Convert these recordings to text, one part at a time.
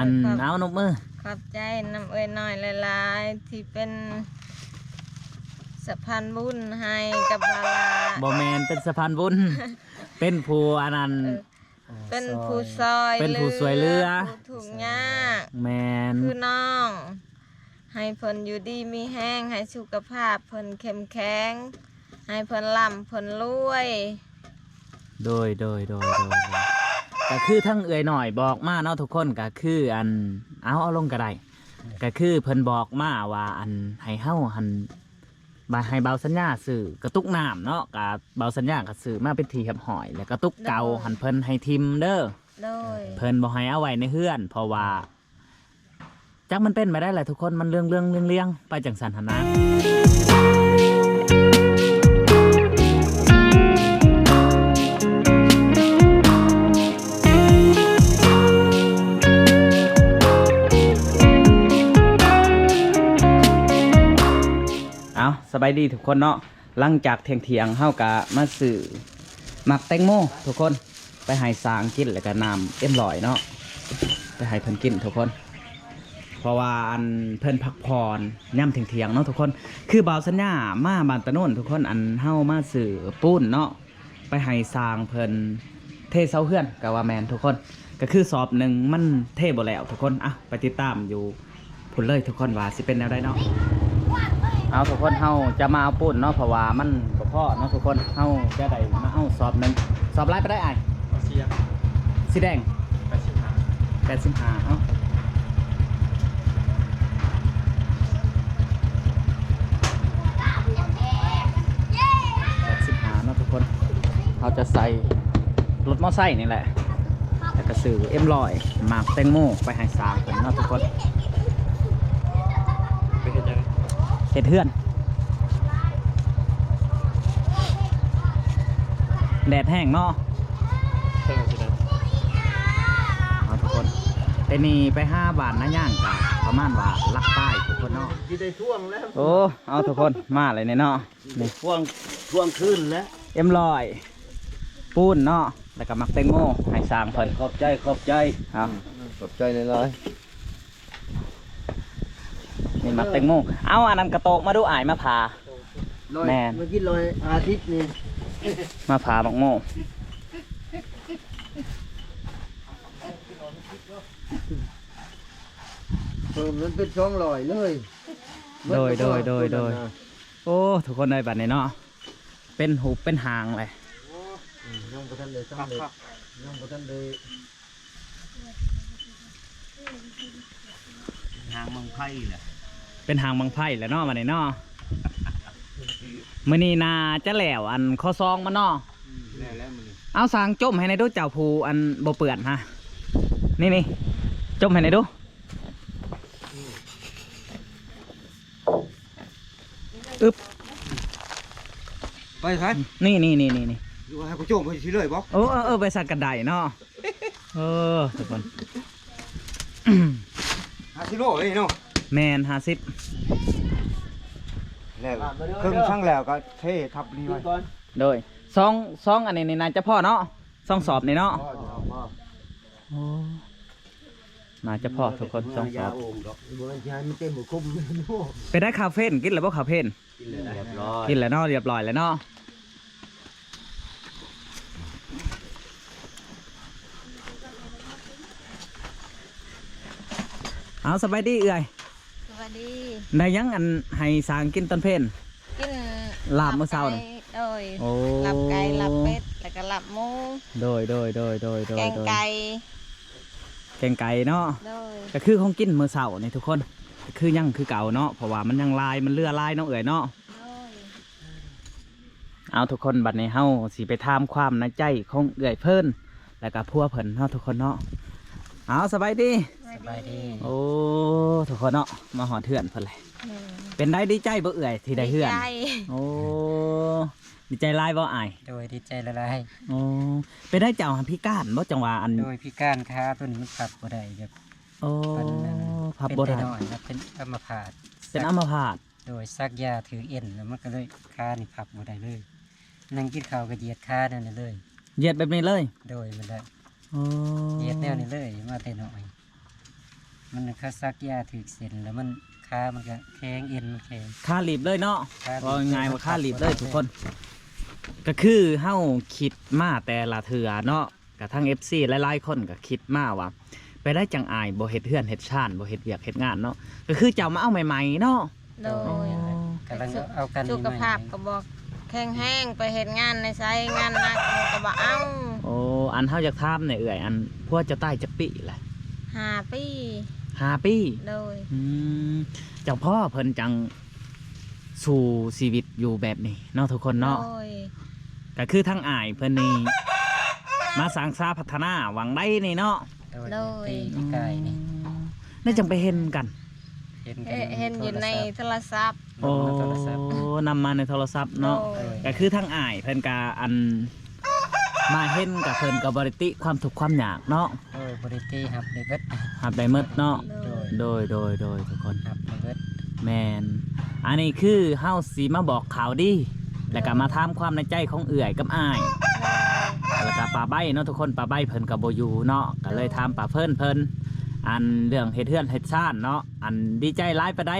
ອັນ ເອົາ ນົບມື. ຂອບໃຈນຳເອື້ອຍນ້ອຍຫຼາຍໆ ທີ່ເປັນສະພານບຸນໃຫ້ກັບເຮົາ. ບໍ່ແມ່ນເປັນສະພານບຸນ ເປັນຜູ້ອັນນັ້ນ ເອີ ເປັນຜູ້ຊ່ອຍ ເປັນຜູ້ຊ່ວຍເຫຼືອ ເຫຼືອ ຜູ້ທຸກຍາກ. ແມ່ນ ຄືນ້ອງ ໃຫ້ເພິ່ນຢູ່ດີມີແຮງ ໃຫ້ສຸຂະພາບເພິ່ນເຂັ້ມແຂງ ໃຫ້ເພິ່ນລ່ຳເພິ່ນລວຍ. ໂດຍ ໂດຍ ໂດຍ ໂດຍ ໂດຍ ກະຄືທັງເອື້ອຍນ້ອຍບອກມາເນາະທຸກຄົນ ກະຄືອັນ ເອົາ ເອົາລົງກະໄດ້ ກະຄືເພິ່ນບອກມາວ່າ ອັນ ໃຫ້ເຮົາຫັ້ນ ບາດໃຫ້ບ່າວສັນຍາຊື້ກະຕຸກນ້ຳເນາະ ກະບ່າວສັນຍາກະຊື້ມາເປັນທີ່ຮຽບຮ້ອຍ ແລ້ວກະຕຸກເກົ່າ ໂດຍ ຫັ້ນເພິ່ນໃຫ້ຖິ້ມເດີ. ໂດຍ ເພິ່ນບໍ່ໃຫ້ເອົາໄວ້ໃນເຮືອນ ເພາະວ່າ ຈັກມັນເປັນໄປໄດ້ແຫຼະທຸກຄົນ ມັນເລື່ອງໆລຽງໆໄປຈັ່ງຊັ້ນຫັ້ນນະ. ເອົາ ສະບາຍດີທຸກຄົນເນາະ. ຫຼັງຈາກທ່ຽງໆ ເຮົາກະມາຊື້ໝາກແຕງໂມທຸກຄົນ ໄປໃຫ້ຊ້າງກິນ ແລ້ວກະນ້ຳເອັມຮ້ອຍເນາະ ໄປໃຫ້ເພິ່ນກິນທຸກຄົນ ເພາະວ່າອັນ ເພິ່ນພັກຜ່ອນຍາມທ່ຽງໆເນາະທຸກຄົນ. ຄືບ່າວສັນຍາມາບ້ານຕາໂນນທຸກຄົນ ອັນ ເຮົາມາຊື້ປູນເນາະ ໄປໃຫ້ຊ່າງເພິ່ນເທເສົາເຮືອນ ກະວ່າແມ່ນທຸກຄົນ ກະຄືສອບໜຶ່ງມັນເທບໍ່ແລ້ວທຸກຄົນ. ອ່ະ ໄປຕິດຕາມຢູ່ພຸ້ນເລີຍທຸກຄົນ ວ່າຊິເປັນແນວໃດເນາະ. ເອົາທຸກຄົນ ເຮົາຈະມາເອົາປູນເນາະ ເພາະວ່າມັນບໍ່ພໍເນາະທຸກຄົນ ເຮົາຈະໄດ້ມາເອົາສອບໜຶ່ງ. ສອບຫຼາຍປານໃດອ້າຍ? ເອົາສີຫຍັງ? ສີແດງ ແປດສິບຫ້າ ແປດສິບຫ້າ ເອົາ ແປດສິບຫ້າເນາະທຸກຄົນ ເຮົາຈະໃສ່ລົດມໍໄຊນີ້ແຫຼະ ແລ້ວກະຊື້ເອັມຮ້ອຍ ໝາກແຕງໂມໄປໃຫ້ຊ້າງເພິ່ນເນາະທຸກຄົນ. ໄປເຮັດຫຍັງ? ເຮັດເຮືອນ ແດດແຮງເນາະ. ເອີ ຊິໄດ້ ເອົາທຸກຄົນ ແຕ່ນີ້ໄປຫາບ້ານນາຍາງກະປະມານວ່າຫຼັກປາຍທຸກຄົນເນາະ. ຊິໄດ້ທ່ວງແລ້ວ. ໂອ້ ເອົາທຸກຄົນ ມາເລີຍນີ້ເນາະ ນີ້ ທ່ວງ ທ່ວງຄືນແລ້ວ. ເອັມຮ້ອຍ ປູນເນາະ ແລ້ວກະໝາກແຕງໂມໃຫ້ຊ້າງເພິ່ນ. ຂອບໃຈ ຂອບໃຈ ເອົາ ຂອບໃຈຫຼາຍໆ. ນີ້ໝາກແຕງໂມ ເອົາອັນນັ້ນກະໂຕກມາດູ ອ້າຍມາຜ່າ. ຮ້ອຍ ແມ່ນ ມາກິນຮ້ອຍຫ້າສິບນີ້ ມາຜ່າໝາກໂມ. ເພີ່ມມັນເປັນສອງຮ້ອຍເລີຍ. ໂດຍ ໂດຍ ໂດຍ ໂດຍ ໂອ້ ທຸກຄົນເອີຍ ບາດນີ້ເນາະ ເປັນຮູບເປັນຮ່າງເລີຍ. ອືມ ຍັງບໍ່ທັນໄດ້ສຳເລັດ ຍັງບໍ່ທັນໄດ້ ຫາງບັ້ງໄຟແຫຼະ ເປັນຫາງບັ້ງໄຟແຫຼະເນາະ ບາດນີ້ເນາະ. ມື້ນີ້ໜ້າຈະແລ້ວ ອັນ ຂໍ້ສອງມັນເນາະ. ອືມ ແລ້ວແລ້ວມື້ນີ້. ເອົາ ຊ່າງຈົ່ມໃຫ້ແດ່ດູ ເຈົ້າຜູ້ ອັນ ບໍ່ເປື້ອນຫະ ນີ້ໆ ຈົ່ມໃຫ້ແດ່ດູ. ອຶບ ໄປໃສ? ນີ້ໆໆໆ ຢູ່ໃຫ້ກູໂຈ້ມໄປຊິເລີຍບໍ່? ເອີໆໆ ໄປສັກກັນໄດເນາະ. ເອີ ທຸກຄົນ ຫ້າສິບໂລນີ້ເນາະ. ແມ່ນ ຫ້າສິບ ແລ້ວເຄິ່ງທັງແລ້ວກໍເທທັບນີ້ໄວ້. ໂດຍ ສອງ ສອງອັນນີ້ນີ້ໜ້າຈະພໍເນາະ ສອງສອບນີ້ເນາະ. ພໍ ພໍ ພໍ ໂອ້ ໜ້າຈະພໍທຸກຄົນ ສອງສອບ. ບໍ່ແມ່ນຊິໃຫ້ມັນເຕັມບໍ່ຄຸມ. ເປັນໄດ ເຂົ້າເພນ ກິນແລ້ວບໍ່ເຂົ້າເພນ? ກິນແລ້ວ ຮຽບຮ້ອຍ ກິນແລ້ວເນາະ ຮຽບຮ້ອຍແລ້ວເນາະ. ເອົາ ສະບາຍດີເອື້ອຍ. ສະບາຍດີ. ໄດ້ຫຍັງອັນໃຫ້ຊ້າງກິນຕອນເພນ? ກິນລາບມື້ເຊົ້ານະ. ໂດຍ ໂອ້ ລາບໄກ່ ລາບເປັດ ແລ້ວກະລາບໝູ. ໂດຍ ໂດຍ ໂດຍ ໂດຍ ແກງໄກ່ ແກງໄກ່ເນາະ. ໂດຍ ກະຄືຂອງກິນມື້ເຊົ້ານີ້ທຸກຄົນ ກະຄືຍັງຄືເກົ່າເນາະ ເພາະວ່າມັນຍັງຫຼາຍ ມັນເຫຼືອຫຼາຍເນາະເອື້ອຍເນາະ. ໂດຍ ເອົາ ທຸກຄົນ ບັດນີ້ເຮົາຊິໄປຖາມຄວາມໃນໃຈຂອງເອື້ອຍເພິ່ນ ແລ້ວກະຜົວເພິ່ນເນາະທຸກຄົນເນາະ. ເອົາ ສະບາຍດີ. ສະບາຍດີ. ໂອ້ ທຸກຄົນເນາະ ມາຮອດເຮືອນເພິ່ນແຫຼະ. ອືມ ເປັນໃດ ດີໃຈບໍ່ເອື້ອຍທີ່ໄດ້ເຮືອນ? ດີໃຈ. ໂອ້ ດີໃຈຫຼາຍບໍ່ອ້າຍ? ໂດຍ ດີໃຈຫຼາຍໆ. ໂອ້ ເປັນໃດ ເຈົ້າຫັ້ນພິການບໍ່ ຈັ່ງວ່າອັນ? ໂດຍ ພິການ ຂາໂຕນີ້ມັນພັບບໍ່ໄດ້ ແບບ ໂອ້ ເປັນອັນນັ້ນ ພັບບໍ່ໄດ້ ເປັນແຕ່ນ້ອຍ ເປັນອຳມະພາດ. ເປັນອຳມະພາດ. ໂດຍ ສັກຢາຖືກເອັນ ແລ້ວມັນກະເລີຍ ຂານີ້ພັບບໍ່ໄດ້ເລີຍ. ນັ່ງກິນເຂົ້າກະຢຽດຂາແນວນີ້ເລີຍ. ຢຽດແບບນີ້ເລີຍ? ໂດຍ ມັນໄດ້. ໂອ້ ຢຽດແນວນີ້ເລີຍ ມາແຕ່ນ້ອຍ. ມັນ ເຂົາສັກຢາຖືກເສັ້ນ ແລ້ວມັນ ຂາມັນກໍແຂງ ເອັນມັນແຂງ ຂາລີບເລີຍເນາະ. ຂາລີບ ເວົ້າງ່າຍໆວ່າຂາລີບເລີຍທຸກຄົນ. ກໍຄືເຮົາຄິດມາແຕ່ລະເທື່ອເນາະ ກະທັງເອັຟຊີຫຼາຍໆຄົນກໍຄິດມາວ່າ ໄປໄດ້ຈັ່ງອ້າຍບໍ່ເຮັດເຮືອນເຮັດຊານ ບໍ່ເຮັດວຽກເຮັດງານເນາະ. ກໍຄືເຈົ້າມາເອົາໃໝ່ໆເນາະ. ໂດຍ ໂອ້ ກຳລັງເອົາກັນ ສຸຂະພາບກໍບໍ່ແຂງແຮງ ໄປເຮັດງານໃນໃສ ງານໜັກກໍບໍ່ເອົາ. ໂອ້ ອັນເຮົາຢາກຖາມແດ່ເອື້ອຍ ອັນຜົວເຈົ້າຕາຍຈັກປີລະ? ຫ້າປີ. ຫ້າປີ? ໂດຍ. ອືມ ຈັ່ງພໍເພິ່ນຈັ່ງ ສູ້ຊີວິດຢູ່ແບບນີ້ເນາະທຸກຄົນເນາະ. ໂດຍ. ກໍຄືທາງອ້າຍເພິ່ນນີ້ ມາສ້າງສາພັດທະນາຫວ່າງໃດນີ້ເນາະ. ໂດຍ. ໂດຍ. ປີ ປີກາຍນີ້ ອືມ ໄດ້ຈັ່ງໄປເຫັນກັນ ເຫັນກັນ ເຫັນຢູ່ໃນໂທລະສັບ. ໂທລະສັບ ໂອ້ ໂທລະສັບ ນຳມາໃນໂທລະສັບເນາະ. ໂດຍ. ກໍຄືທາງອ້າຍເພິ່ນກໍ ອັນ ມາເຫັນກໍເພິ່ນກໍບໍ່ໄດ້ຕິຄວາມທຸກຄວາມຍາກເນາະ. ໂດຍ ບໍ່ໄດ້ຕິ ຮັບໄດ້ເບິດ ຮັບໄດ້ໝົດເນາະ. ໂດຍ. ໂດຍ ໂດຍ ໂດຍ ທຸກຄົນ ຮັບໄດ້ເບິດ. ແມ່ນ ອັນນີ້ຄືເຮົາຊິມາບອກຂ່າວດີ ແລ້ວກໍມາຖາມຄວາມໃນໃຈຂອງເອື້ອຍກັບອ້າຍ ແລ້ວກໍປ້າໃບ້ເນາະທຸກຄົນ. ປ້າໃບ້ເພິ່ນກໍບໍ່ຢູ່ເນາະ ກໍເລີຍຖາມປ້າເພິ່ນເພິ່ນ ອັນເລື່ອງເຮັດເຮືອນເຮັດຊານເນາະ ອັນດີໃຈຫຼາຍປານໃດ?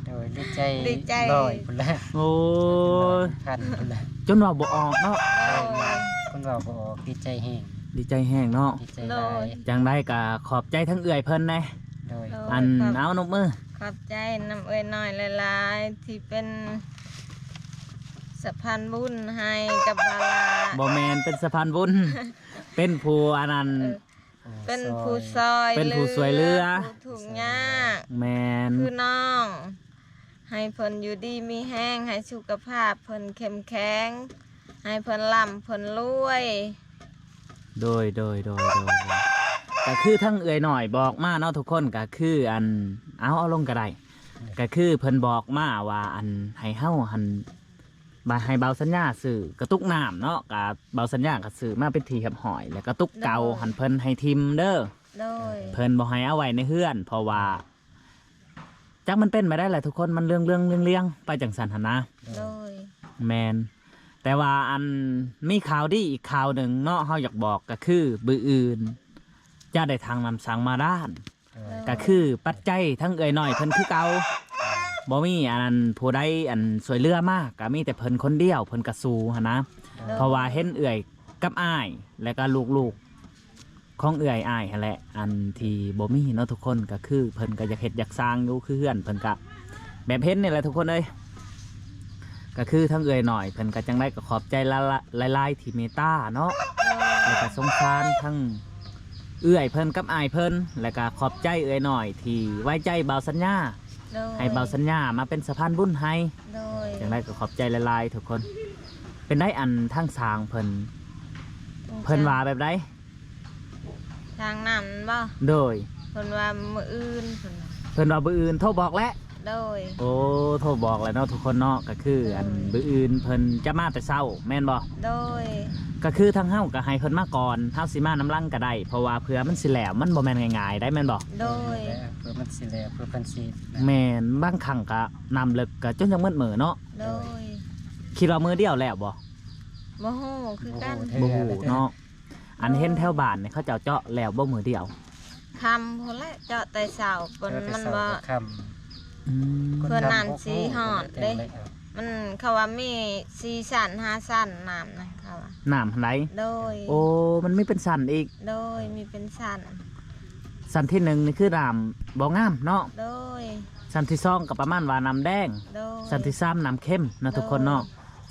ໂດຍ ດີໃຈ ດີໃຈຮ້ອຍພຸ້ນແຫຼະ. ໂອ້ຍ ພັນພຸ້ນແຫຼະ ຈົນເວົ້າບໍ່ອອກເນາະ. ໂດຍ. ຄົນເວົ້າບໍ່ອອກ ດີໃຈແຮງ ດີໃຈແຮງເນາະ. ດີໃຈຫຼາຍ. ໂດຍ. ຈັ່ງໃດກໍຂອບໃຈທາງເອື້ອຍເພິ່ນແດ່. ໂດຍ. ໂດຍ. ອັນ ຂອບ ເອົາ ນົບມື ຂອບໃຈນຳເອື້ອຍນ້ອຍຫຼາຍໆ ທີ່ເປັນສະພານບຸນໃຫ້ກັບບາລາ. ບໍ່ແມ່ນເປັນສະພານບຸນ ເປັນຜູ້ອັນນັ້ນ ເອີ ເປັນຜູ້ຊ່ອຍ ເປັນຜູ້ຊ່ວຍເຫຼືອ ເຫຼືອ ຜູ້ທຸກຍາກ. ແມ່ນ. ຄືນ້ອງ ໃຫ້ເພິ່ນຢູ່ດີມີແຮງ ໃຫ້ສຸຂະພາບເພິ່ນເຂັ້ມແຂງ ໃຫ້ເພິ່ນລ່ຳເພິ່ນລວຍ. ໂດຍ ໂດຍ ໂດຍ ໂດຍ ໂດຍ. ກໍຄືທາງເອື້ອຍນ້ອຍບອກມາເນາະທຸກຄົນ ກໍຄືອັນ ເອົາ ເອົາລົງກໍໄດ້. ກໍຄືເພິ່ນບອກມາວ່າ ອັນ ໃຫ້ເຮົາຫັ້ນ ບາດໃຫ້ເບົາສັນຍາຊື້ກະຕຸກນ້ຳເນາະ ກະເບົາສັນຍາກະຊື້ມາເປັນທີ່ຮຽບຮ້ອຍ ແລ້ວກະຕຸກເກົ່າ ໂດຍ ຫັ້ນເພິ່ນໃຫ້ຖິ້ມເດີ. ໂດຍ. ເພິ່ນບໍ່ໃຫ້ເອົາໄວ້ໃນເຮືອນ ເພາະວ່າຈັກມັນເປັນໄປໄດ້ແຫຼະທຸກຄົນ ມັນເລື່ອງໆລຽງໆໄປຈັ່ງຊັ້ນຫັ້ນນະ. ໂດຍ. ແມ່ນ ແຕ່ວ່າອັນ ມີຂ່າວດີອີກຂ່າວໜຶ່ງເນາະ ເຮົາຢາກບອກ ກະຄືມື້ອື່ນຈະໄດ້ຖັງນ້ຳສັງມາດ້ານ. ໂດຍ. ກະຄືປັດໄຈທັງເອື້ອຍນ້ອຍເພິ່ນຄືເກົ່າ ບໍ່ມີອັນນັ້ນຜູ້ໃດອັນຊ່ວຍເຫຼືອມາ ກະມີແຕ່ເພິ່ນຄົນດຽວ ເພິ່ນກະສູ້ຫັ້ນນະ. ໂດຍ. ເພາະວ່າເຫັນເອື້ອຍກັບອ້າຍ ແລະກະລູກໆຂອງເອື້ອຍອ້າຍຫັ້ນແຫຼະ ອັນທີ່ບໍ່ມີເນາະທຸກຄົນ ກະຄືເພິ່ນກະຢາກເຮັດຢາກສ້າງຢູ່ ຄືເຮືອນເພິ່ນກະ ແບບເຫັນນີ້ແຫຼະທຸກຄົນເອີຍ. ກໍຄືທາງເອື້ອຍນ້ອຍເພິ່ນກໍຈັ່ງໃດກໍຂອບໃຈຫຼາຍໆທີ່ເມດຕາເນາະ ໂດຍ ແລ້ວກໍສົງສານທັງເອື້ອຍເພິ່ນກັບອ້າຍເພິ່ນ ແລ້ວກໍຂອບໃຈເອື້ອຍນ້ອຍທີ່ໄວ້ໃຈບ່າວສັນຍາ ໂດຍ ໃຫ້ບ່າວສັນຍາມາເປັນສະພານບຸນໃຫ້ ໂດຍ ຈັ່ງໃດກໍຂອບໃຈຫຼາຍໆທຸກຄົນ. ເປັນໃດອັນທາງຊ່າງເພິ່ນ ເພິ່ນວ່າແບບໃດ? ທາງນັ້ນບໍ່? ໂດຍ. ເພິ່ນວ່າມື້ອື່ນ ເພິ່ນວ່າ ເພິ່ນວ່າມື້ອື່ນ ໂທບອກແລ້ວ? ໂດຍ. ໂອ້ ໂທບອກແລ້ວເນາະທຸກຄົນເນາະ ກໍຄື ໂດຍ ອັນມື້ອື່ນເພິ່ນຈະມາແຕ່ເຊົ້າແມ່ນບໍ່? ໂດຍ. ກໍຄືທາງເຮົາກໍໃຫ້ເພິ່ນມາກ່ອນ ເຮົາຊິມານຳຫຼັງກໍໄດ້ ເພາະວ່າເພື່ອມັນຊິແລ້ວ ມັນບໍ່ແມ່ນງ່າຍໆໄດ໋ແມ່ນບໍ່? ໂດຍ. ເພື່ອມັນຊິແລ້ວ ເພື່ອເພິ່ນຊິ ແມ່ນ ບາງຄັ້ງກໍນ້ຳເລິກກໍຈົນຈະໝົດມື້ເນາະ? ໂດຍ. ຄິດວ່າມື້ດຽວແລ້ວບໍ່? ບໍ່ຮູ້ຄືກັນ ບໍ່ຮູ້ເນາະ. ອັນເຫັນແຖວບ້ານນີ້ເຂົາເຈົ້າເຈາະແລ້ວບໍ່ມື້ດຽວ? ຄ່ຳພຸ້ນແຫຼະ ເຈາະແຕ່ເຊົ້າ ມັນບໍ່ຄ່ຳ. ອືມ ເພື່ອນ້ຳຊິຮອດເດ້ ມັນ ເຂົາວ່າມີສີ່ຊັ້ນຫ້າຊັ້ນນ້ຳນະ ເຂົາວ່າ ນ້ຳຫັ້ນໃດ? ໂດຍ. ໂອ້ ມັນມີເປັນຊັ້ນອີກ? ໂດຍ ມີເປັນຊັ້ນ. ຊັ້ນທີໜຶ່ງນີ້ຄືນ້ຳບໍ່ງາມເນາະ? ໂດຍ. ຊັ້ນທີສອງກໍປະມານວ່ານ້ຳແດງ. ໂດຍ. ຊັ້ນທີສາມນ້ຳເຄັມເນາະ ໂດຍ ທຸກຄົນເນາະ.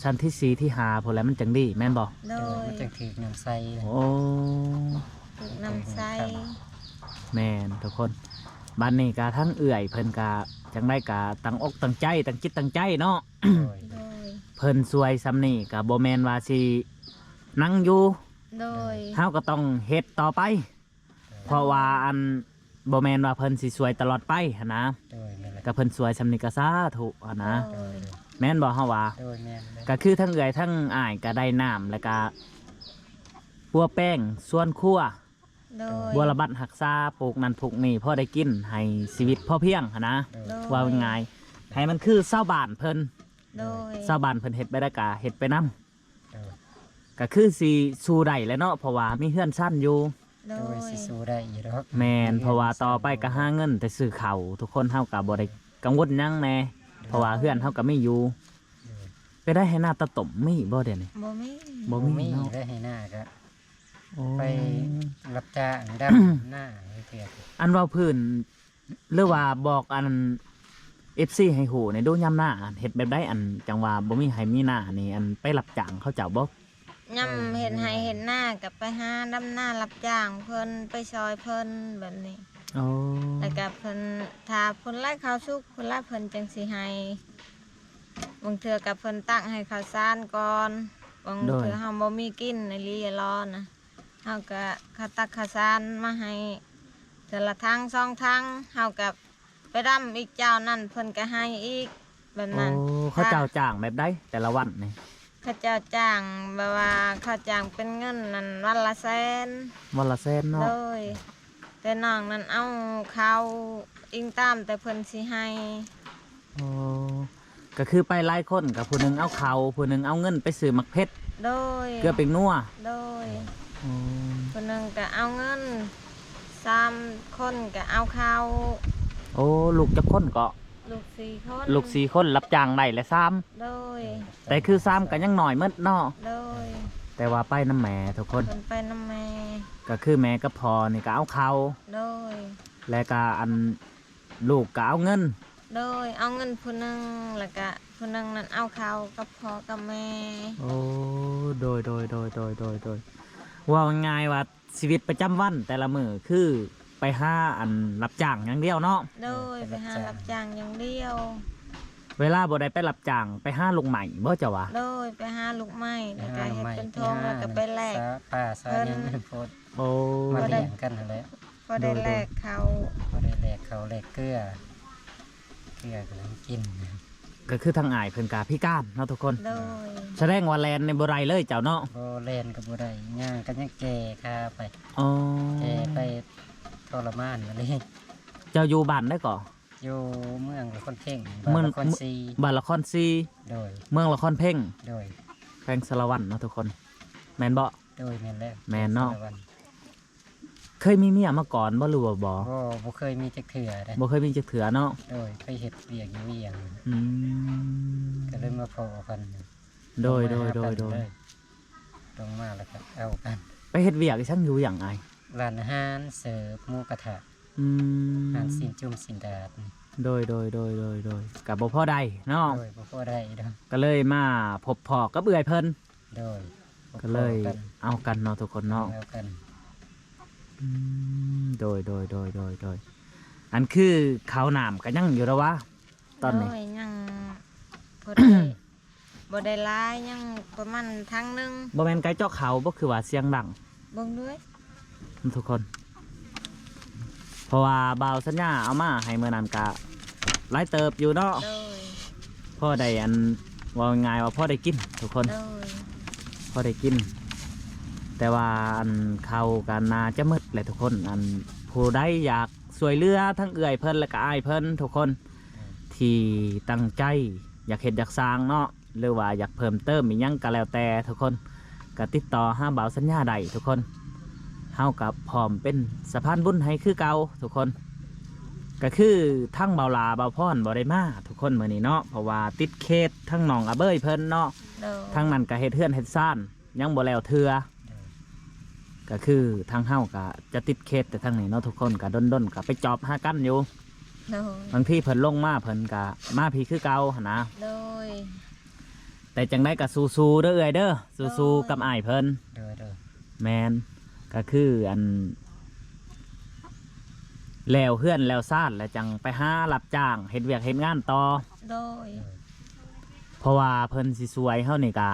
ຊັ້ນທີສີ່ ທີຫ້າພຸ້ນແຫຼະມັນຈັ່ງດີແມ່ນບໍ່? ໂດຍ. ໂດຍ ມັນຈັ່ງຖືກນ້ຳໃສ. ໂອ້ ຖືກນ້ຳໃສ. ແມ່ນທຸກຄົນ. ບັດນີ້ກະທັງເອື້ອຍເພິ່ນກະຈັ່ງໃດກະຕັ້ງອົກຕັ້ງໃຈ ຕັ້ງຈິດຕັ້ງໃຈເນາະ. ໂດຍ. ໂດຍ. ເພິ່ນຊ່ວຍສ່ຳນີ້ກະບໍ່ແມ່ນວ່າຊິນັ່ງຢູ່. ໂດຍ. ເຮົາກໍຕ້ອງເຮັດຕໍ່ໄປ. ເພາະວ່າອັນ ບໍ່ແມ່ນວ່າເພິ່ນຊິຊ່ວຍຕະຫຼອດໄປຫັ້ນນະ. ໂດຍ ແມ່ນແຫຼະ. ກໍເພິ່ນຊ່ວຍສ່ຳນີ້ກໍສາທຸຫັ້ນນະ. ໂດຍ. ແມ່ນບໍ່ເຮົາວ່າ? ໂດຍ ແມ່ນ ແມ່ນ. ກໍຄືທັງເອື້ອຍທັງອ້າຍກໍໄດ້ນ້ຳ ແລ້ວກໍປົວແປງສວນຄົວ. ໂດຍ. ບົວລະບັດຮັກສາ ປູກນັ້ນປູກນີ້ ພໍໄດ້ກິນ ໃຫ້ຊີວິດພໍພຽງຫັ້ນນະ. ໂດຍ. ເວົ້າງ່າຍໆ ໃຫ້ມັນຄືຊາວບ້ານເພິ່ນ. ໂດຍ. ຊາວບ້ານເພິ່ນເຮັດໄປໄດ້ກໍເຮັດໄປນຳ. ໂດຍ. ກໍຄືຊິສູ້ໄດ້ແຫຼະເນາະ ເພາະວ່າມີເຮືອນຊານຢູ່. ໂດຍ ໂດຍ ຊິສູ້ໄດ້ຢູ່ດອກ ແມ່ນ ເພາະວ່າຕໍ່ໄປກໍຫາເງິນແຕ່ຊື້ເຂົ້າ ທຸກຄົນ ເຮົາກໍບໍ່ໄດ້ກັງວົນຫຍັງແດ່ ເພາະວ່າເຮືອນເຮົາກໍມີຢູ່. ໂດຍ ໄປໄດ້ໄຮ່ນາຕາຕົມມີບໍ່ດຽວນີ້? ບໍ່ມີ ບໍ່ມີ ບໍ່ມີເນາະ ໄດ້ໄຮ່ນາກໍ ໂອ້ ໄປຮັບຈ້າງດຳນາເທື່ອ ອັນເວົ້າພື້ນ ຫຼືວ່າບອກອັນ ເອັຟຊີ ໃຫ້ຮູ້ແດ່ດູ ຍາມນາເຮັດແບບໃດ ອັນ ຈັ່ງວ່າບໍ່ມີໄຮ່ມີນານີ້ ອັນ ໄປຮັບຈ້າງເຂົາເຈົ້າບໍ່? ຍາມເຮັດໄຮ່ເຮັດນາກໍໄປຫາດຳນາຮັບຈ້າງເພິ່ນ ໄປຊ່ອຍເພິ່ນແບບນີ້. ໂອ້ ແລ້ວກໍເພິ່ນ ຖ້າເພິ່ນໄລ່ເຂົ້າສຸກ ເພິ່ນລະເພິ່ນຈັ່ງຊິໃຫ້ ບາງເທື່ອກໍເພິ່ນຕັກໃຫ້ເຂົ້າສານກ່ອນ ບາງເທື່ອເຮົາບໍ່ມີກິນອີ່ຫຼີລອນະ ເຮົາກໍ ເຂົາຕັກເຂົ້າສານມາໃຫ້ເທື່ອລະຖັງສອງຖັງ ເຮົາກໍໄປດຳອີກ ເຈົ້ານັ້ນເພິ່ນກໍໃຫ້ອີກ ແບບນັ້ນ. ໂອ້ ເຂົາເຈົ້າຈ້າງແບບໃດແຕ່ລະວັນນີ້? ເຂົາເຈົ້າຈ້າງແບບວ່າ ເຂົາຈ້າງເປັນເງິນນັ້ນ ວັນລະແສນ ວັນລະແສນເນາະ. ໂດຍ ແຕ່ນ້ອງນັ້ນເອົາເຂົ້າ ອີງຕາມແຕ່ເພິ່ນຊິໃຫ້. ໂອ້ ກໍຄືໄປຫຼາຍຄົນ ກໍຜູ້ໜຶ່ງເອົາເຂົ້າ ຜູ້ໜຶ່ງເອົາເງິນໄປຊື້ໝາກເຜັດ ໂດຍ ເກືອແປ້ງນົວ ໂດຍ. ໂອ້ ຜູ້ໜຶ່ງກໍເອົາເງິນ ສາມຄົນກໍເອົາເຂົ້າ. ໂອ້ ລູກຈັກຄົນເກາະ? ລູກສີ່ຄົນ ລູກສີ່ຄົນ ຮັບຈ້າງໄດ້ແຫຼະສາມ ໂດຍ ແຕ່ຄືສາມກໍຍັງນ້ອຍໝົດເນາະ ໂດຍ ແຕ່ວ່າໄປນຳແມ່ທຸກຄົນ ເພິ່ນໄປນຳແມ່ ກໍຄືແມ່ກັບພໍ່ນີ້ກໍເອົາເຂົ້າ ໂດຍ ແລະກໍອັນ ລູກກໍເອົາເງິນ ໂດຍ ເອົາເງິນຜູ້ໜຶ່ງ ແລ້ວກະຜູ້ໜຶ່ງນັ້ນເອົາເຂົ້າກັບພໍ່ກັບແມ່. ໂອ້ ໂດຍ ໂດຍ ໂດຍ ໂດຍ ໂດຍ ໂດຍ ເວົ້າງ່າຍໆວ່າຊີວິດປະຈຳວັນແຕ່ລະມື້ຄືໄປຫາອັນຮັບຈ້າງຢ່າງດຽວເນາະ. ໂດຍ ໄປຫາຮັບຈ້າງຢ່າງດຽວ. ເວລາບໍ່ໄດ້ໄປຮັບຈ້າງ ໄປຫາລູກໄມ້ບໍ່ເຈົ້າວ່າ? ໂດຍ ໄປຫາລູກໄມ້ ແລ້ວກະເຮັດເປັນຖົງ ແລ້ວກະໄປແລກ ສາ ປ່າສາຫຍັງ ໂອ້ ມາລ້ຽງກັນຫັ້ນແຫຼະ ພໍໄດ້ແລກເຂົ້າ ພໍໄດ້ແລກເຂົ້າແລກເກືອ ເກືອກໍກິນ. ກໍຄືທາງອ້າຍເພິ່ນກໍພິການເນາະທຸກຄົນ ໂດຍ ສະແດງວ່າແລ່ນນີ້ບໍ່ໄດ້ເລີຍເຈົ້າເນາະ? ບໍ່ ແລ່ນກໍບໍ່ໄດ້ ຍ່າງກໍຍັງແກ່ຂາໄປ ອໍ ແກ່ໄປທໍລະມານມາເລີຍ. ເຈົ້າຢູ່ບ້ານໃດເກາະ? ຢູ່ເມືອງລະຄອນເພັງ ບ້ານລະຄອນຊີ ບ້ານລະຄອນຊີ ໂດຍ ເມືອງລະຄອນເພັງ ໂດຍ ແຂວງສາລະວັນເນາະທຸກຄົນ ແມ່ນບໍ່? ໂດຍ ແມ່ນແລ້ວ ແມ່ນເນາະ ສາລະວັນ. ເຄີຍມີເມຍມາກ່ອນບໍ່ ຫຼືວ່າບໍ່? ບໍ່ ບໍ່ເຄີຍມີຈັກເທື່ອເດ້ ບໍ່ເຄີຍມີຈັກເທື່ອເນາະ ໂດຍ ໄປເຮັດວຽກຢູ່ວຽງ ອືມ ກໍເລີຍມາພໍ້ກັນ ໂດຍ ໂດຍ ໂດຍ ໂດຍ ລົງມາແລ້ວກໍເອົາກັນ. ໄປເຮັດວຽກອີ່ສັງຢູ່ຫຍັງອ້າຍ? ຮ້ານອາຫານເສີບໝູກະທະ ອືມ ຮ້ານຊີ້ນຈຸ້ມຊີ້ນດາດ. ໂດຍ ໂດຍ ໂດຍ ໂດຍ ໂດຍ ກໍບໍ່ພໍໄດ້ເນາະ ໂດຍ ບໍ່ພໍໄດ້ດອກ ກໍເລີຍມາພົບພໍ້ກັບເອື້ອຍເພິ່ນ ໂດຍ ກໍເລີຍເອົາກັນເນາະທຸກຄົນເນາະ ເອົາກັນ ອືມ ໂດຍ ໂດຍ ໂດຍ ໂດຍ ອັນຄືເຂົ້ານ້ຳກໍຍັງຢູ່ລະວະຕອນນີ້? ໂດຍ ຍັງພໍໄດ້ ບໍ່ໄດ້ຫຼາຍ ຍັງປະມານຖັງໜຶ່ງ. ບໍ່ແມ່ນໄກ່ເຈາະເຂົ້າບໍ່ ຄືວ່າສຽງດັງ? ເບິ່ງດ້ວຍ ທຸກຄົນ ເພາະວ່າບ່າວສັນຍາເອົາມາໃຫ້ມື້ນັ້ນກະຫຼາຍເຕີບຢູ່ເນາະ ໂດຍ ພໍໄດ້ອັນ ເວົ້າງ່າຍໆວ່າພໍໄດ້ກິນທຸກຄົນ ໂດຍ ພໍໄດ້ກິນ ແຕ່ວ່າອັນເຂົ້າກໍໜ້າຈະໝົດແຫຼະທຸກຄົນ. ອັນຜູ້ໃດຢາກຊ່ວຍເຫຼືອທັງເອື້ອຍເພິ່ນ ແລະກະອ້າຍເພິ່ນທຸກຄົນ ທີ່ຕັ້ງໃຈຢາກເຮັດຢາກສ້າງເນາະ ຫຼືວ່າຢາກເພີ່ມເຕີມອີ່ຫຍັງກໍແລ້ວແຕ່ທຸກຄົນ ກໍຕິດຕໍ່ຫາບ່າວສັນຍາໄດ້ທຸກຄົນ ເຮົາກໍພ້ອມເປັນສະພານບຸນໃຫ້ຄືເກົ່າທຸກຄົນ. ກໍຄືທັງບ່າວຫຼ້າ ບ່າວພອນບໍ່ໄດ້ມາທຸກຄົນມື້ນີ້ເນາະ ເພາະວ່າຕິດເຂດທັງນ້ອງອາເບີຍເພິ່ນເນາະ ໂດຍ ທາງນັ້ນກໍເຮັດເຮືອນເຮັດຊານຍັງບໍ່ແລ້ວເທື່ອ ໂດຍ ກໍຄືທາງເຮົາກໍຈະຕິດເຂດແຕ່ທາງນີ້ເນາະທຸກຄົນ ກໍດົນໆກໍໄປຈອບຫາກັນຢູ່ ໂດຍ ບາງທີເພິ່ນລົງມາເພິ່ນກໍມາພີ້ຄືເກົ່າຫັ້ນນະ ໂດຍ ແຕ່ຈັ່ງໃດກໍສູ້ໆເດີເອື້ອຍເດີ ໂດຍ ສູ້ໆກັບອ້າຍເພິ່ນ ໂດຍ ໂດຍ ແມ່ນ ກໍຄືອັນ ແລ້ວເຮືອນແລ້ວຊານແລ້ວຈັ່ງໄປຫາຮັບຈ້າງເຮັດວຽກເຮັດງານຕໍ່ ໂດຍ ເພາະວ່າເພິ່ນຊິຊ່ວຍເຮົານີ້ກໍ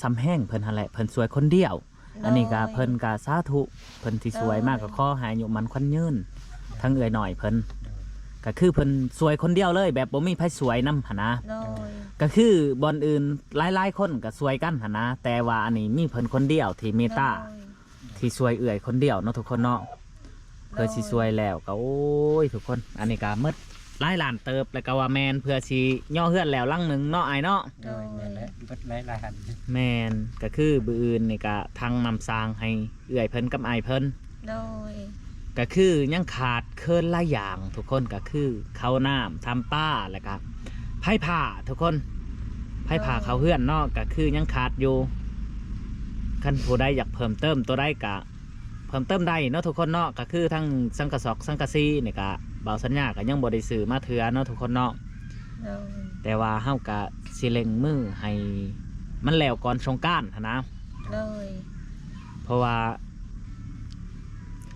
ສ່ຳແຮງເພິ່ນຫັ້ນແຫຼະ ເພິ່ນຊ່ວຍຄົນດຽວ ໂດຍ ອັນນີ້ກະເພິ່ນກະສາທຸ ເພິ່ນທີ່ຊ່ວຍມາ ໂດຍ ກໍຂໍໃຫ້ອາຍຸໝັ້ນຂວັນຍືນ ໂດຍ ທັງເອື້ອຍນ້ອຍເພິ່ນ ໂດຍ ກະຄືເພິ່ນຊ່ວຍຄົນດຽວເລີຍ ແບບບໍ່ມີໃຜຊ່ວຍນຳຫັ້ນນະ ໂດຍ ກະຄືບ່ອນອື່ນຫຼາຍໆຄົນກະຊ່ວຍກັນຫັ້ນນະ ແຕ່ວ່າອັນນີ້ມີເພິ່ນຄົນດຽວທີ່ເມດຕາ ໂດຍ ທີ່ຊ່ວຍເອື້ອຍຄົນດຽວເນາະທຸກຄົນເນາະ ໂດຍ ເພື່ອຊິຊ່ວຍແລ້ວກໍ ໂອ້ຍ ທຸກຄົນ ອັນນີ້ກໍໝົດຫຼາຍລ້ານເຕີບ ແລ້ວກໍວ່າແມ່ນເພື່ອຊິຍໍເຮືອນແລ້ວຫຼັງໜຶ່ງເນາະ ອ້າຍເນາະ ໂດຍ ໂດຍ ແມ່ນແຫຼະ ເບິດຫຼາຍລ້ານ ແມ່ນ ກໍຄືມື້ອື່ນນີ້ກໍຖັງນ້ຳສ້າງໃຫ້ເອື້ອຍເພິ່ນກັບອ້າຍເພິ່ນ ໂດຍ ກະຄືຍັງຂາດເຂີນຫຼາຍຢ່າງທຸກຄົນ ກະຄືເຂົ້ານ້ຳ ທຳປາ ແລ້ວກະໄຟຟ້າທຸກຄົນ ໄຟຟ້າ ໂດຍ ເຂົ້າເຮືອນເນາະ ກະຄືຍັງຂາດຢູ່. ຄັນຜູ້ໃດຢາກເພີ່ມເຕີມໂຕໃດກະເພີ່ມເຕີມໄດ້ເນາະທຸກຄົນເນາະ ກະຄືທັງສັງກະສອກສັງກະສີນີ້ກະ ບ່າວສັນຍາກະຍັງບໍ່ໄດ້ຊື້ມາເທື່ອເນາະທຸກຄົນເນາະ. ໂດຍ ແຕ່ວ່າເຮົາກະຊິເລັ່ງມືໃຫ້ມັນແລ້ວກ່ອນສົງການຫັ້ນນະ. ໂດຍ ເພາະວ່າ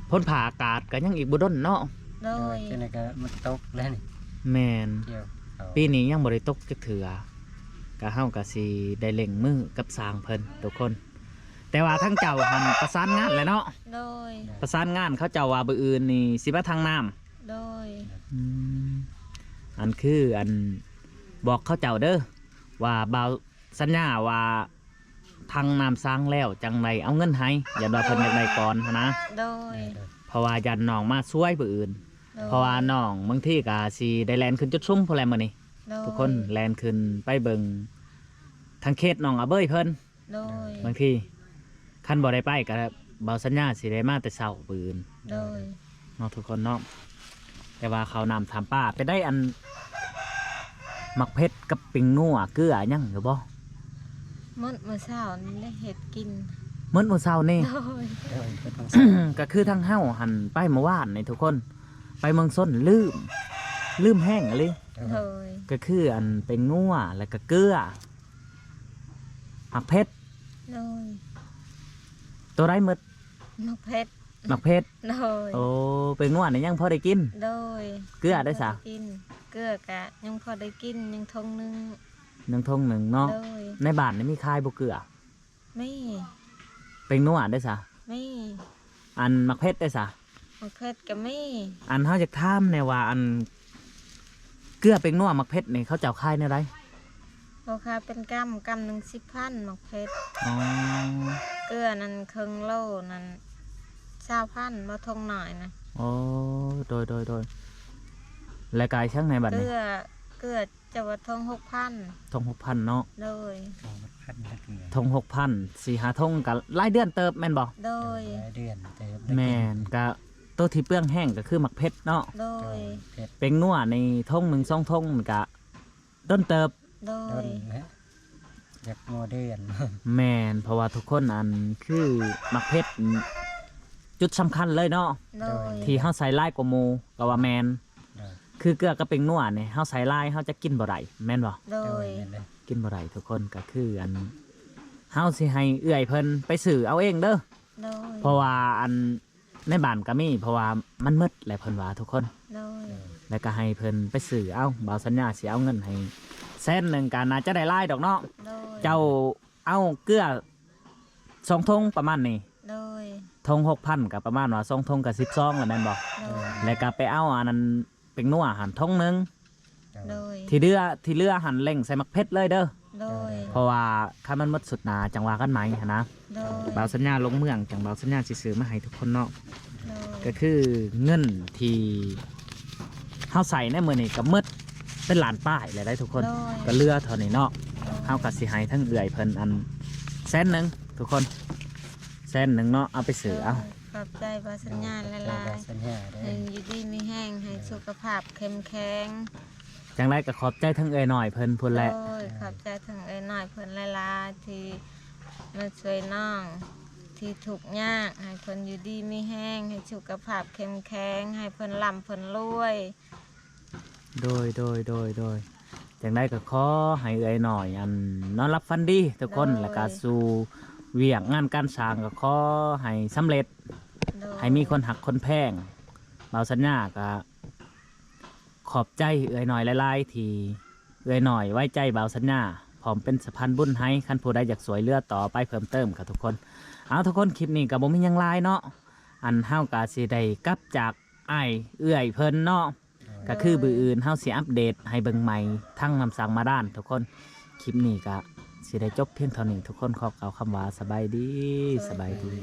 ຝົນຟ້າອາກາດກະຍັງອີກບໍ່ດົນເນາະ. ໂດຍ ໂດຍ ຈັ່ງໃດກະມັນຕົກແລ້ວນີ້. ແມ່ນ ກ່ຽວເຂົ້າ ປີນີ້ຍັງບໍ່ໄດ້ຕົກຈັກເທື່ອ ກະເຮົາກະຊິໄດ້ເລັ່ງມືກັບຊ່າງເພິ່ນທຸກຄົນ. ແຕ່ວ່າທາງເຈົ້າຫັ້ນປະສານງານແລ້ວເນາະ. ໂດຍ ປະສານງານເຂົາເຈົ້າວ່າມື້ອື່ນນີ້ຊິມາຖັງນ້ຳ. ໂດຍ ອືມ ອັນຄື ອັນ ບອກເຂົາເຈົ້າເດີ ວ່າບ່າວສັນຍາວ່າຖັງນ້ຳສ້າງແລ້ວຈັ່ງໄດ້ເອົາເງິນໃຫ້ ຢ້ານວ່າເພິ່ນຢາກໄດ້ກ່ອນຫັ້ນນະ. ໂດຍ ເພາະວ່າຢ້ານນ້ອງມາສວຍມື້ອື່ນ. ໂດຍ ເພາະວ່ານ້ອງບາງທີກະຊິໄດ້ແລ່ນຂຶ້ນຈຸດຊຸມພຸ້ນແຫຼະມື້ນີ້. ໂດຍ ທຸກຄົນແລ່ນຂຶ້ນໄປເບິ່ງທາງເຂດນ້ອງອາເບີຍເພິ່ນ. ໂດຍ ບາງທີຄັນບໍ່ໄດ້ໄປກະ ບ່າວສັນຍາຊິໄດ້ມາແຕ່ເຊົ້າມື້ອື່ນ. ໂດຍ ເນາະທຸກຄົນເນາະ. ແຕ່ວ່າເຂົ້ານ້ຳທຳປາ ເປັນໃດ ອັນ ໝາກເຜັດກັບແປ້ງນົວ ເກືອຍັງຢູ່ບໍ່? ໝົດມື້ເຊົ້ານີ້ໄດ້ເຮັດກິນ. ໝົດມື້ເຊົ້ານີ້? ໂດຍ ໂດຍ ເພິ່ນຕ້ອງ ກະຄືທາງເຮົາຫັ້ນໄປມື້ວານນີ້ທຸກຄົນ ໄປເມືອງຊົນ ລືມ ລືມແຮງອີ່ຫຼີ. ໂດຍ ກະຄື ອັນ ແປ້ງນົວ ແລ້ວກະເກືອ ໝາກເຜັດ. ໂດຍ ໂຕໃດໝົດ? ໝາກເຜັດ. ໝາກເຜັດ. ໂດຍ ໂອ້ ແປ້ງນົວນີ້ຍັງພໍໄດ້ກິນ. ໂດຍ ເກືອໄດ້ສະ? ຍັງພໍໄດ້ກິນ ເກືອກະຍັງພໍໄດ້ກິນ ຍັງຖົງໜຶ່ງ. ຍັງຖົງໜຶ່ງເນາະ. ໂດຍ ໃນບ້ານນີ້ມີຂາຍບໍ່ເກືອ? ມີ. ແປ້ງນົວໄດ້ສະ? ມີ. ອັນໝາກເຜັດໄດ້ສະ? ໝາກເຜັດກະມີ. ອັນ ເຮົາຢາກຖາມແດ່ວ່າ ອັນ ເກືອ ແປ້ງນົວ ໝາກເຜັດນີ້ ເຂົາເຈົ້າຂາຍແນວໃດ? ເຂົາຂາຍເປັນກຳ ກຳໜຶ່ງສິບພັນ ໝາກເຜັດ. ອໍ ເກືອນັ້ນເຄິ່ງໂລນັ້ນຊາວພັນ ບໍ່ ຖົງນ້ອຍນະ. ໂອ້ ໂດຍ ໂດຍ ໂດຍ ແລ້ວກາຍຈັ່ງໃນບັດນີ້? ເກືອ ເກືອ ເຈົ້າວ່າຖົງຫົກພັນ. ຖົງຫົກພັນເນາະ. ໂດຍ ຖົງຫົກພັນ ສີ່ຫ້າຖົງກະຫຼາຍເດືອນເຕີບແມ່ນບໍ່? ໂດຍ ໂດຍ ຫຼາຍເດືອນເຕີບ. ແມ່ນ ກະໂຕທີ່ເປືອງແຮງກະຄືໝາກເຜັດເນາະ. ໂດຍ ແປ້ງນົວນີ້ຖົງໜຶ່ງສອງຖົງມັນກະດົນເຕີບ. ໂດຍ ດົນແຫຼະ ຢາກບໍ່ເດືອນ. ແມ່ນ ເພາະວ່າທຸກຄົນ ອັນ ຄືໝາກເຜັດ ຈຸດສຳຄັນເລີຍເນາະ. ໂດຍ ທີ່ເຮົາໃສ່ຫຼາຍກວ່າໝູ່ກະວ່າແມ່ນ. ໂດຍ ຄືເກືອກັບແປ້ງນົວນີ້ ເຮົາໃສ່ຫຼາຍເຮົາຈະກິນບໍ່ໄດ້ແມ່ນບໍ່? ໂດຍ ໂດຍ ແມ່ນເລີຍ ກິນບໍ່ໄດ້ທຸກຄົນ. ກະຄື ອັນ ເຮົາຊິໃຫ້ເອື້ອຍເພິ່ນໄປຊື້ເອົາເອງເດີ. ໂດຍ ເພາະວ່າ ອັນ ໃນບ້ານກະມີ ເພາະວ່າມັນໝົດແຫຼະເພິ່ນວ່າທຸກຄົນ. ໂດຍ ແລ້ວກະໃຫ້ເພິ່ນໄປຊື້ເອົາ. ບ່າວສັນຍາຊິເອົາເງິນໃຫ້ແສນໜຶ່ງ ກະໜ້າຈະໄດ້ຫຼາຍດອກເນາະ. ໂດຍ ເຈົ້າເອົາເກືອສອງຖົງປະມານນີ້. ໂດຍ ຖົງຫົກພັນກະປະມານວ່າສອງຖົງກະສິບສອງແລ້ວແມ່ນບໍ່? ໂດຍ ແລ້ວກະໄປເອົາອັນນັ້ນ ແປ້ງນົວຫັ້ນຖົງໜຶ່ງ. ໂດຍ ໂດຍ ທີ່ເຫຼືອ ທີ່ເຫຼືອຫັ້ນເລັ່ງໃສ່ໝາກເຜັດເລີຍເດີ. ໂດຍ ໂດຍ ເພາະວ່າຄັນມັນໝົດຊຸດໜ້າຈັ່ງວ່າກັນໃໝ່ຫັ້ນນະ. ໂດຍ ບ່າວສັນຍາລົງເມືອງ ຈັ່ງບ່າວສັນຍາຊິຊື້ມາໃຫ້ທຸກຄົນເນາະ. ໂດຍ ກະຄືເງິນທີ່ເຮົາໃຊ້ໃນມື້ນີ້ກະໝົດເປັນລ້ານປາຍແລ້ວໄດ໋ທຸກຄົນ. ໂດຍ ກະເຫຼືອເທົ່ານີ້ເນາະ. ໂດຍ ເຮົາກະຊິໃຫ້ທັງເອື້ອຍເພິ່ນອັນແສນໜຶ່ງທຸກຄົນ ແສນໜຶ່ງເນາະ ເອົາໄປຊື້ເອົາ. ໂດຍ ຂອບໃຈບ່າວສັນຍາຫຼາຍໆ ຂອບໃຈບ່າວສັນຍາເດີ ໃຫ້ຢູ່ດີມີແຮງ ໃຫ້ສຸຂະພາບເຂັ້ມແຂງ. ຈັ່ງໃດກະຂອບໃຈທັງເອື້ອຍນ້ອຍເພິ່ນພຸ້ນແຫຼະ. ໂດຍ ຂອບໃຈທັງເອື້ອຍນ້ອຍເພິ່ນຫຼາຍໆ ທີ່ມາຊ່ວຍນ້ອງທີ່ທຸກຍາກ ໃຫ້ເພິ່ນຢູ່ດີມີແຮງ ໃຫ້ສຸຂະພາບເຂັ້ມແຂງ ໃຫ້ເພິ່ນລ່ຳເພິ່ນລວຍ. ໂດຍ ໂດຍ ໂດຍ ໂດຍ ຈັ່ງໃດກະຂໍໃຫ້ເອື້ອຍນ້ອຍ ອັນ ນອນຫຼັບຝັນດີທຸກຄົນ. ໂດຍ ແລ້ວກະສູ່ວຽກງານການສ້າງກະຂໍໃຫ້ສຳເລັດ. ໂດຍ ໃຫ້ມີຄົນຮັກຄົນແພງ. ບ່າວສັນຍາກະ ຂອບໃຈເອື້ອຍນ້ອຍຫຼາຍໆ ທີ່ເອື້ອຍນ້ອຍໄວ້ໃຈບ່າວສັນຍາ ພ້ອມເປັນສະພານບຸນໃຫ້. ຄັນຜູ້ໃດຢາກຊ່ວຍເຫຼືອຕໍ່ໄປເພີ່ມເຕີມກະທຸກຄົນ. ເອົາ ທຸກຄົນ ຄລິບນີ້ກະບໍ່ມີຫຍັງຫຼາຍເນາະ. ອັນ ເຮົາກະຊິໄດ້ກັບຈາກອ້າຍເອື້ອຍເພິ່ນເນາະ. ໂດຍ ກະຄືມື້ອື່ນເຮົາຊິອັບເດດໃຫ້ເບິ່ງໃໝ່ທັງນ້ຳສ້າງບາດານທຸກຄົນ. ຄລິບນີ້ກະຊິໄດ້ຈົບພຽງເທົ່ານີ້. ທຸກຄົນຂໍກ່າວຄຳວ່າສະບາຍດີ. ໂດຍ ສະບາຍດີ.